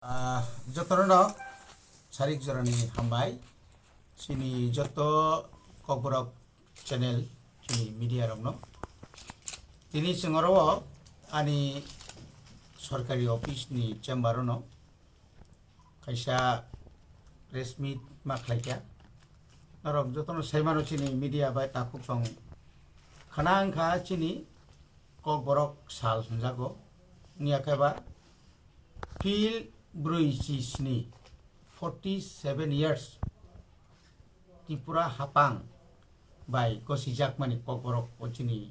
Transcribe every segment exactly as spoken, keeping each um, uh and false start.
Ah, jotono no sarik jorani hambai. Chini joto Kokborok channel, chini media rokno. Tini chwng oro o ani sorkari office ni chamber o no kaisa press meet ma khlaikha. Norok jotono saimano chini media bai takhuk tong khana wngkha chini Kokborok sal hwnjago. Wngya khe ba Phil brwi chi sni, forty seven years, Tripura hapang bai gosijakmani Kokborok o chini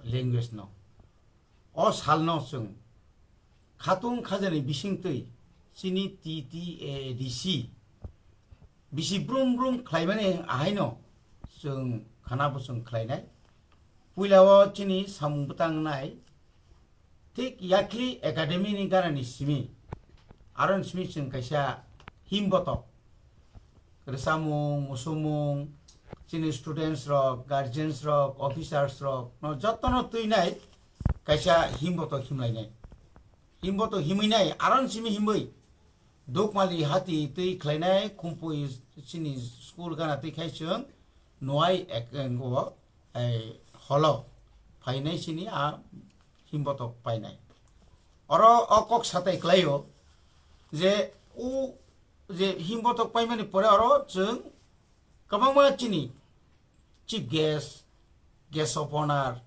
language no. O salno chwng khatung khajani bisingtwi chini T T A D C bisi brum brum khlaimani ahaino chwng khana bo chwng khlainai. Puila o chini samung bwtang nai thik yakli academy ni ganani simi aron simi chwng kaisa himbotok rwchapmung, musumung, chini students rok, guardians rok, officers rok no jotono twinai kaisa himbotok himlainai. Himbotok himwinai aron simi himwi Dukmali hati twi khlainai, Khumpui chini school gana twi khai chwng Nuai ek-, engo, ei, holo phainai chini a himbotok painai. Oro o kok satai klaio je u je himbotok paimani pore oro chwng kwbangma chini chief guest, guest of honor,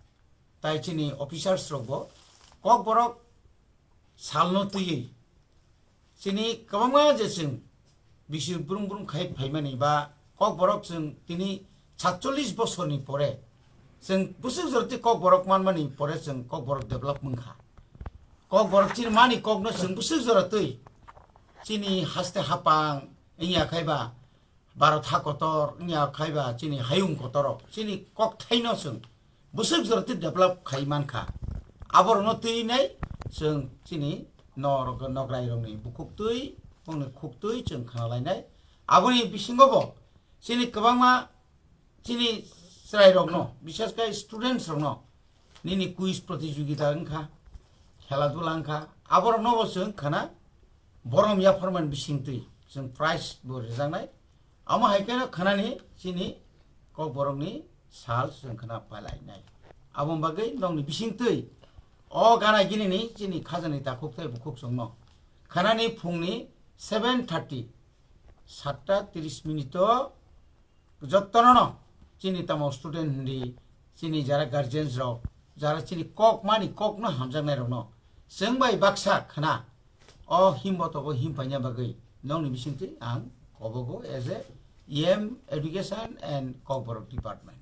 tai chini officers rok bo Kokborok salno twiwi chini kwbangma je chwng bisi brum brum khai phaimani ba Kokborok chwng tini satchollish bosorni pore chwng bwswk jora twi Kokborok manmani pore chwng Kokborok develop wngkha. Kokborok chini mani kokno chwng bwswk jora twi chini haste hapang wngya khai ba Bharat ha kotor wngya khai ba chini hayung kotorok chini kokthaino chwng bwswk jora twi develop khai mankha. Aborokno twinai chwng chini norok, nograi rokni bukhuk twi, bongni khuk twi chwng khna lainai. Aboni bisingo bo chini kwbangma chini chwrairokno, bishesh khe students rokno nini quiz protijogita wngkha, khela dula wngkha, aborokno bo chwng khna borom yapharmani bisingtwi chwng prize bo rwjaknai. Amo hai kheno khnani chini Kokborokni sal chwng khna pailainai. Aboni bagwi nokni bisingtwi o gana ginini chini khajani takhuk tei bukhuk chwngno khnani phungni seven thirty, satta tris minute o jotono no chini tamo student hindi, chini jara guardians rok, jara chini kok mani kokno hamjaknai rokno chwng bai baksa khna o himbotogo himpaina bagwi nokni bisingtwi ang kobogo as a E M education and Kokborok department.